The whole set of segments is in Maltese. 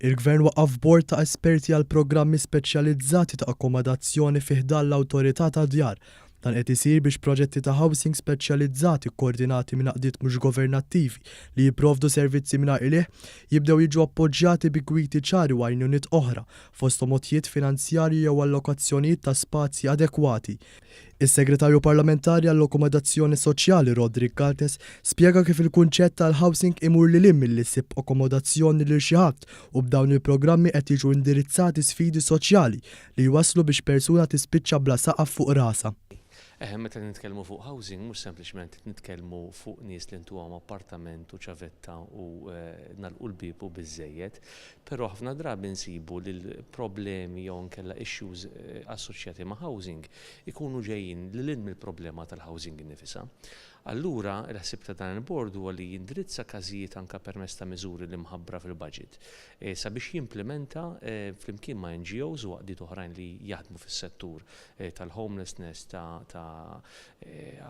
Il-Gvern waqqaf bord ta' esperti għal programmi speċjalizzati ta' akkomodazzjoni fi ħdan l-Awtorità tad-Djar. Dan qed isir biex proġetti ta' housing speċjalizzati kkoordinati minn għaqdiet mhux governattivi li jipprovdu servizzi mingħajr qligħ jibdew jiġu appoġġjati bi gwidi ċari u għajnuniet oħra, fosthom għotjiet finanzjarji jew allokazzjonijiet ta' spazji adekwati. Is-Segretarju Parlamentari għall-Akkomodazzjoni Soċjali Roderick Galdes spjega kif il-kunċett tal-housing imur lil hinn milli ssib akkomodazzjoni lil xi ħadd u b'dawn il-programmi qed jiġu indirizzati sfidi soċjali li jwasslu biex persuna tispiċċa bla saqaf fuq rasha. Eħe, meta nitkellmu fuq housing mhux sempliċement qed nitkellmu fuq nies li ntuhom appartament u ċavetta u nagħlqu l-bieb u biżżejjed. Però ħafna drabi nsibu li l-problemi jew inkella issues assoċjati ma' housing ikunu ġejjin lil hinn mill-problema tal-housing innifisha. Allura, il-ħsieb ta' dan il-bord huwa li jindirizza każijiet anke permezz ta' miżuri li mħabbra fil-budget sabiex jimplimenta flimkien ma' NGOs u għaqdiet oħrajn li jaħdmu fis-settur tal-homelessness, ta'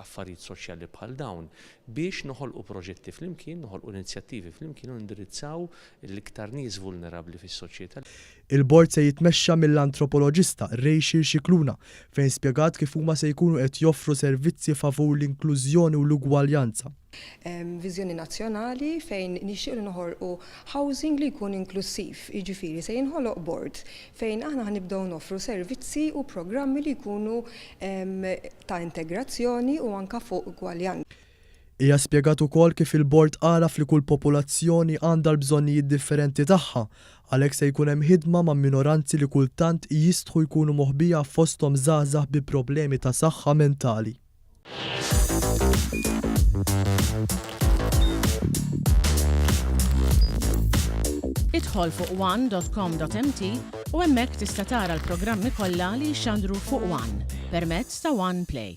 affarijiet soċjali bħal dawn, biex noħolqu proġetti flimkien, noħolqu inizjattivi flimkien u nindirizzaw l-iktar nies vulnerabbli fis-soċjetà. Il-bord se jitmexxa mill-antropoloġista Rachel Scicluna fejn spjegat kif huma se jkunu qed joffru servizzi favur l-inklużjoni u l-ugwaljanza. Viżjoni nazzjonali fejn nixtiequ li noħolqu housing li jkun inklussiv, jiġifieri se jinħoloq bord fejn aħna ħa nibdew noffru servizzi u programmi li jkunu ta' integrazzjoni u anke fuq ugwaljanza. Hija spjegat ukoll kif il-bord għaraf li kull popolazzjoni għandha l-bżonnijiet differenti tagħha, għalhekk se jkun hemm ħidma ma' minoranzi li kultant jistħu jkunu moħbija fosthom żgħażagħ bi problemi ta' saħħa mentali. Idħol fuq one.com.mt u hemmhekk tista' tara l-programmi kollha li jixxandru fuq One permezz ta' One Play.